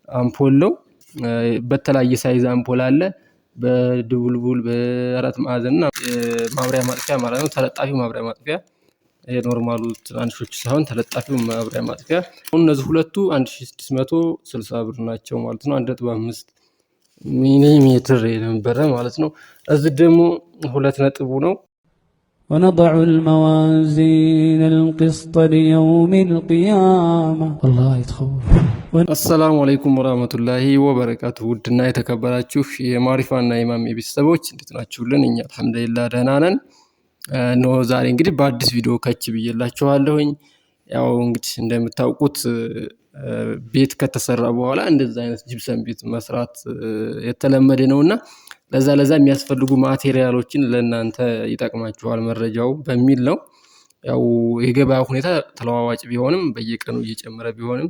አምፖል ነው። በተለያየ size አምፖል አለ። በድቡልቡል በአራት ማዕዘን እና ማብሪያ ማጥፊያ ማለት ነው። ተለጣፊው ማብሪያ ማጥፊያ የ normal ኡ ትናንሾቹ ሳይሆን ተለጣፊው ማብሪያ ማጥፊያ። እነዚህ ሁለቱ 1660 ብር ናቸው ማለት ነው። 1.5 ሚሊ ሜትር የነበረ ማለት ነው። እዚህ ደግሞ ሁለት ነጥቡ ነው። ونضع الموازين القسط ليوم القيامة والله تخوف። السلام عليكم ورحمة الله وبركاته። ውድና የተከበራችሁ የማሪፋና የማሜ ቤተሰቦች እንዴት ናችሁልን? እኛ አልሐምዱሊላህ ደህና ነን። እነሆ ዛሬ እንግዲህ በአዲስ ቪዲዮ ከች ብዬላችኋለሁኝ። ያው እንግዲህ እንደምታውቁት ቤት ከተሰራ በኋላ እንደዛ አይነት ጅብሰን ቤት መስራት የተለመደ ነውና ለዛ ለዛ የሚያስፈልጉ material ኦችን ለእናንተ ይጠቅማችኋል መረጃው በሚል ነው። ያው የገበያ ሁኔታ ተለዋዋጭ ቢሆንም፣ በየቀኑ እየጨመረ ቢሆንም፣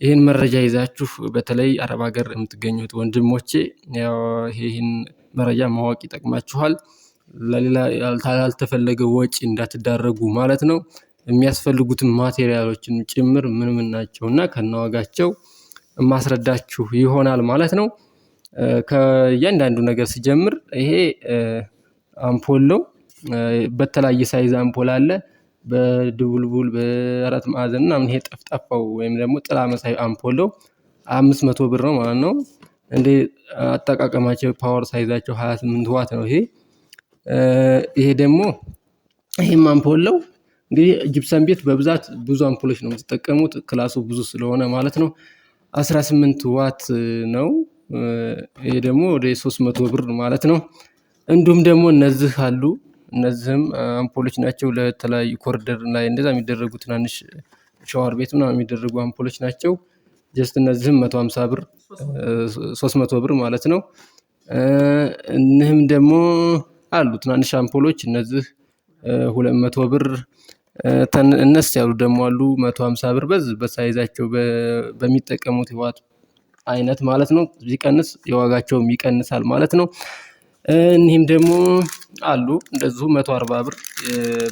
ይህን መረጃ ይዛችሁ በተለይ አረብ ሀገር የምትገኙት ወንድሞቼ ይህን መረጃ ማወቅ ይጠቅማችኋል። ለሌላ ያልተፈለገ ወጪ እንዳትዳረጉ ማለት ነው። የሚያስፈልጉትን material ኦችን ጭምር ምን ምን ናቸው እና ከነዋጋቸው የማስረዳችሁ ይሆናል ማለት ነው። ከእያንዳንዱ ነገር ሲጀምር ይሄ አምፖል ነው። በተለያየ size አምፖል አለ። በድቡልቡል በአራት ማዕዘን ምናምን ይሄ ጠፍጣፋው ወይም ደግሞ ጥላ መሳይ አምፖል ነው። 500 ብር ነው ማለት ነው። እንደ አጠቃቀማቸው power size ኣቸው 28 ዋት ነው ይሄ። ይሄ ደግሞ ይሄም አምፖል ነው። እንግዲህ ጅብሰን ቤት በብዛት ብዙ አምፖሎች ነው የምትጠቀሙት፣ class ኡ ብዙ ስለሆነ ማለት ነው። 18 ዋት ነው። ይሄ ደግሞ ወደ 300 ብር ማለት ነው። እንዲሁም ደግሞ እነዚህ አሉ። እነዚህም አምፖሎች ናቸው። ለተለያዩ ኮሪደር ላይ እንደዛ የሚደረጉ፣ ትናንሽ ሻወር ቤት ምናምን የሚደረጉ አምፖሎች ናቸው። Just እነዚህም 150 ብር፣ 300 ብር ማለት ነው። እኒህም ደግሞ አሉ ትናንሽ አምፖሎች፣ እነዚህ 200 ብር፣ እነስ ያሉ ደግሞ አሉ 150 ብር። በዚህ በ size ኣቸው በሚጠቀሙት የዋት አይነት ማለት ነው። ቢቀንስ የዋጋቸውም ይቀንሳል ማለት ነው። እኒህም ደግሞ አሉ እንደዚሁ 140 ብር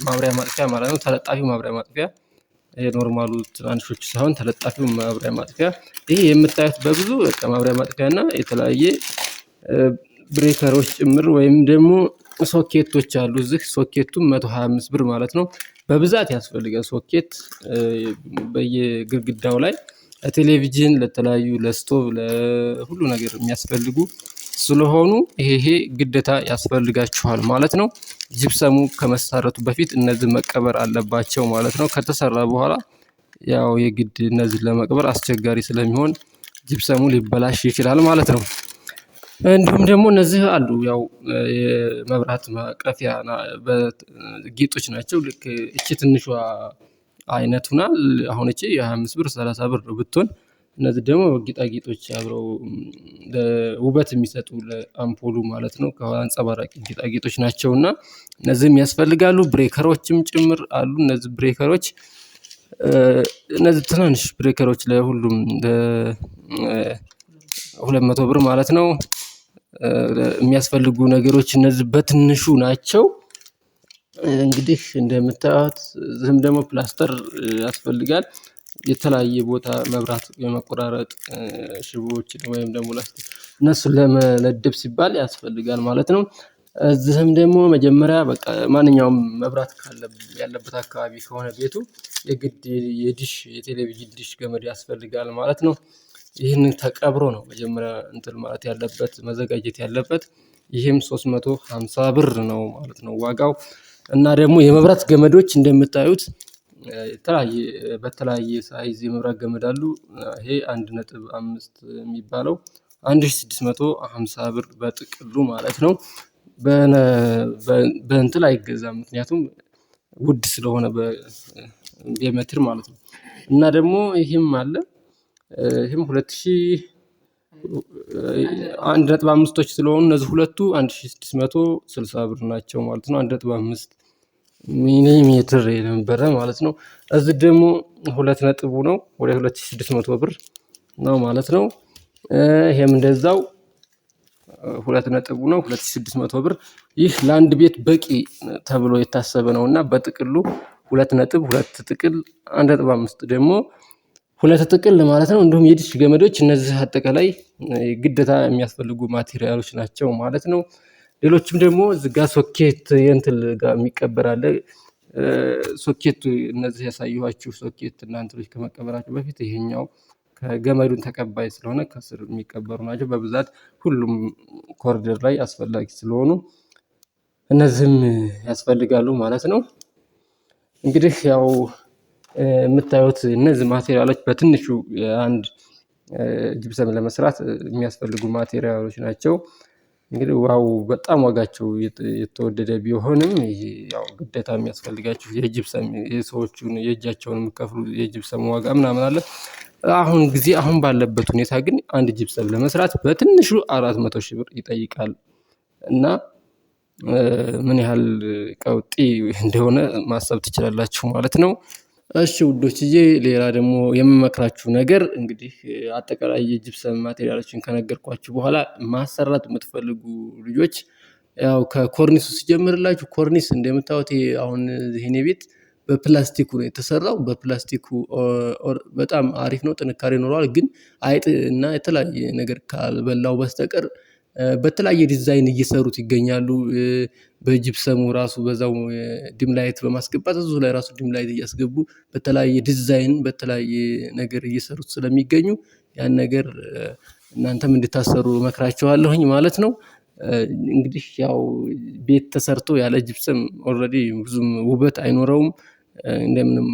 ማብሪያ ማጥፊያ ማለት ነው። ተለጣፊው ማብሪያ ማጥፊያ፣ የ normal ኡ ትናንሾቹ ሳይሆን ተለጣፊው ማብሪያ ማጥፊያ። ይሄ የምታዩት በብዙ በቃ ማብሪያ ማጥፊያ እና የተለያየ breaker ኦች ጭምር ወይም ደግሞ ሶኬቶች አሉ። እዚህ ሶኬቱ 125 ብር ማለት ነው። በብዛት ያስፈልጋል ሶኬት በየግድግዳው ላይ ለቴሌቪዥን፣ ለተለያዩ ለስቶቭ፣ ለሁሉ ነገር የሚያስፈልጉ ስለሆኑ ይሄ ግዴታ ያስፈልጋችኋል ማለት ነው። ጅብሰሙ ከመሰረቱ በፊት እነዚህ መቀበር አለባቸው ማለት ነው። ከተሰራ በኋላ ያው የግድ እነዚህን ለመቅበር አስቸጋሪ ስለሚሆን ጅብሰሙ ሊበላሽ ይችላል ማለት ነው። እንዲሁም ደግሞ እነዚህ አሉ፣ ያው የመብራት ማቀፊያ ጌጦች ናቸው። ልክ እቺ ትንሿ አይነት ሁና አሁን እቺ የ25 ብር 30 ብር ብትሆን፣ እነዚህ ደግሞ ጌጣጌጦች አብረው ውበት የሚሰጡ ለአምፖሉ ማለት ነው። ከአንጸባራቂ ጌጣጌጦች ናቸው እና እነዚህም ያስፈልጋሉ። Breaker ኦችም ጭምር አሉ። እነዚህ breaker ኦች፣ እነዚህ ትናንሽ breaker ኦች ለሁሉም 200 ብር ማለት ነው። የሚያስፈልጉ ነገሮች እነዚህ በትንሹ ናቸው። እንግዲህ እንደምታዩት ዝም ደግሞ ፕላስተር ያስፈልጋል። የተለያየ ቦታ መብራት የመቆራረጥ ሽቦዎችን ወይም ደግሞ ላስቲክ እነሱን ለመለደብ ሲባል ያስፈልጋል ማለት ነው። እዚህም ደግሞ መጀመሪያ በቃ ማንኛውም መብራት ያለበት አካባቢ ከሆነ ቤቱ የግድ የዲሽ፣ የቴሌቪዥን ዲሽ ገመድ ያስፈልጋል ማለት ነው። ይህንን ተቀብሮ ነው መጀመሪያ እንትን ማለት ያለበት፣ መዘጋጀት ያለበት። ይህም 350 ብር ነው ማለት ነው ዋጋው። እና ደግሞ የመብራት ገመዶች እንደምታዩት የተለያየ በተለያየ size የመብራት ገመድ አሉ። ይሄ 1.5 የሚባለው 1650 ብር በጥቅሉ ማለት ነው። በእንትን አይገዛም፣ ምክንያቱም ውድ ስለሆነ በሜትር ማለት ነው። እና ደግሞ ይሄም አለ። ይሄም 2000 1.5ቶች ስለሆኑ እነዚህ ሁለቱ 1660 ብር ናቸው ማለት ነው። 1.5 ሚሊ ሜትር የነበረ ማለት ነው። እዚህ ደግሞ ሁለት ነጥቡ ነው፣ ወደ 2600 ብር ነው ማለት ነው። ይሄም እንደዛው ሁለት ነጥቡ ነው፣ 2600 ብር። ይህ ለአንድ ቤት በቂ ተብሎ የታሰበ ነው እና በጥቅሉ ሁለት ነጥብ ሁለት ጥቅል 1.5 ደግሞ ሁለት ጥቅል ማለት ነው። እንዲሁም የዲሽ ገመዶች፣ እነዚህ አጠቃላይ ግዴታ የሚያስፈልጉ ማቴሪያሎች ናቸው ማለት ነው። ሌሎችም ደግሞ እዚህ ጋ ሶኬት የእንትን ጋር የሚቀበር አለ። ሶኬቱ እነዚህ ያሳየኋችሁ ሶኬት እና እንትኖች ከመቀበራቸው በፊት ይሄኛው ከገመዱን ተቀባይ ስለሆነ ከስር የሚቀበሩ ናቸው። በብዛት ሁሉም ኮሪደር ላይ አስፈላጊ ስለሆኑ እነዚህም ያስፈልጋሉ ማለት ነው። እንግዲህ ያው የምታዩት እነዚህ ማቴሪያሎች በትንሹ አንድ ጅብሰም ለመስራት የሚያስፈልጉ ማቴሪያሎች ናቸው። እንግዲህ wow በጣም ዋጋቸው የተወደደ ቢሆንም ያው ግዴታ የሚያስፈልጋችሁ የጅብሰም የሰዎቹን የእጃቸውን የሚከፍሉ የጅብሰም ዋጋ ምናምን አለ። አሁን ጊዜ አሁን ባለበት ሁኔታ ግን አንድ ጅብሰም ለመስራት በትንሹ 400,000 ብር ይጠይቃል። እና ምን ያህል ቀውጢ እንደሆነ ማሰብ ትችላላችሁ ማለት ነው። እሺ ውዶችዬ፣ ሌላ ደግሞ የምመክራችሁ ነገር እንግዲህ አጠቃላይ የጅብሰም ማቴሪያሎችን ከነገርኳችሁ በኋላ ማሰራት የምትፈልጉ ልጆች ያው ከኮርኒሱ ሲጀምርላችሁ ኮርኒስ እንደምታዩት አሁን ይሄኔ ቤት በፕላስቲኩ ነው የተሰራው። በፕላስቲኩ በጣም አሪፍ ነው፣ ጥንካሬ ይኖረዋል። ግን አይጥ እና የተለያየ ነገር ካልበላው በስተቀር በተለያየ ዲዛይን እየሰሩት ይገኛሉ። በጂፕሰሙ ራሱ በዛው dim light በማስገባት እዚሁ ላይ ራሱ dim light እያስገቡ በተለያየ ዲዛይን በተለያየ ነገር እየሰሩት ስለሚገኙ ያን ነገር እናንተም እንድታሰሩ እመክራችኋለሁኝ ማለት ነው። እንግዲህ ያው ቤት ተሰርቶ ያለ ጅብስም already ብዙም ውበት አይኖረውም። እንደምንም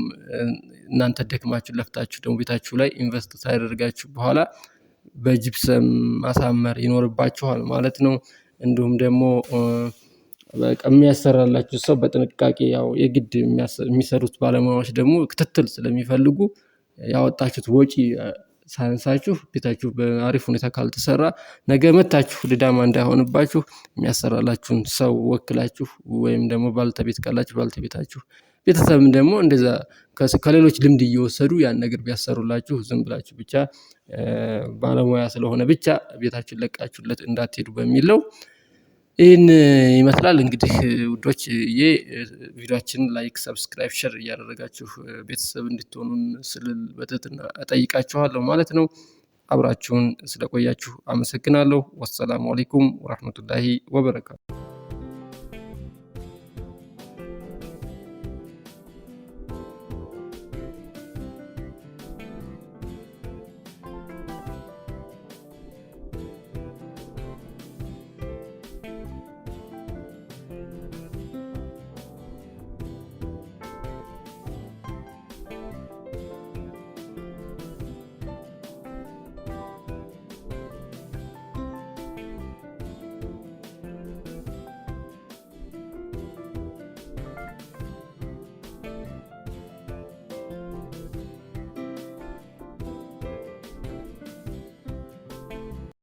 እናንተ ደክማችሁ ለፍታችሁ ደግሞ ቤታችሁ ላይ invest ካደረጋችሁ በኋላ በጅብሰም ማሳመር ይኖርባችኋል ማለት ነው። እንዲሁም ደግሞ በቃ የሚያሰራላችሁ ሰው በጥንቃቄ ያው የግድ የሚሰሩት ባለሙያዎች ደግሞ ክትትል ስለሚፈልጉ ያወጣችሁት ወጪ ሳያንሳችሁ ቤታችሁ በአሪፍ ሁኔታ ካልተሰራ ነገ መጥታችሁ ድዳማ እንዳይሆንባችሁ የሚያሰራላችሁን ሰው ወክላችሁ ወይም ደግሞ ባልተቤት ካላችሁ ባልተቤታችሁ ቤተሰብም ደግሞ እንደዛ ከሌሎች ልምድ እየወሰዱ ያን ነገር ቢያሰሩላችሁ ዝም ብላችሁ ብቻ ባለሙያ ስለሆነ ብቻ ቤታችሁን ለቃችሁለት እንዳትሄዱ በሚል ነው። ይህን ይመስላል እንግዲህ ውዶች፣ ቪዲዮአችንን like፣ subscribe፣ share እያደረጋችሁ ቤተሰብ እንድትሆኑን ስል በትህትና እጠይቃችኋለሁ ማለት ነው። አብራችሁን ስለቆያችሁ አመሰግናለሁ። والسلام عليكم ورحمة الله وبركاته።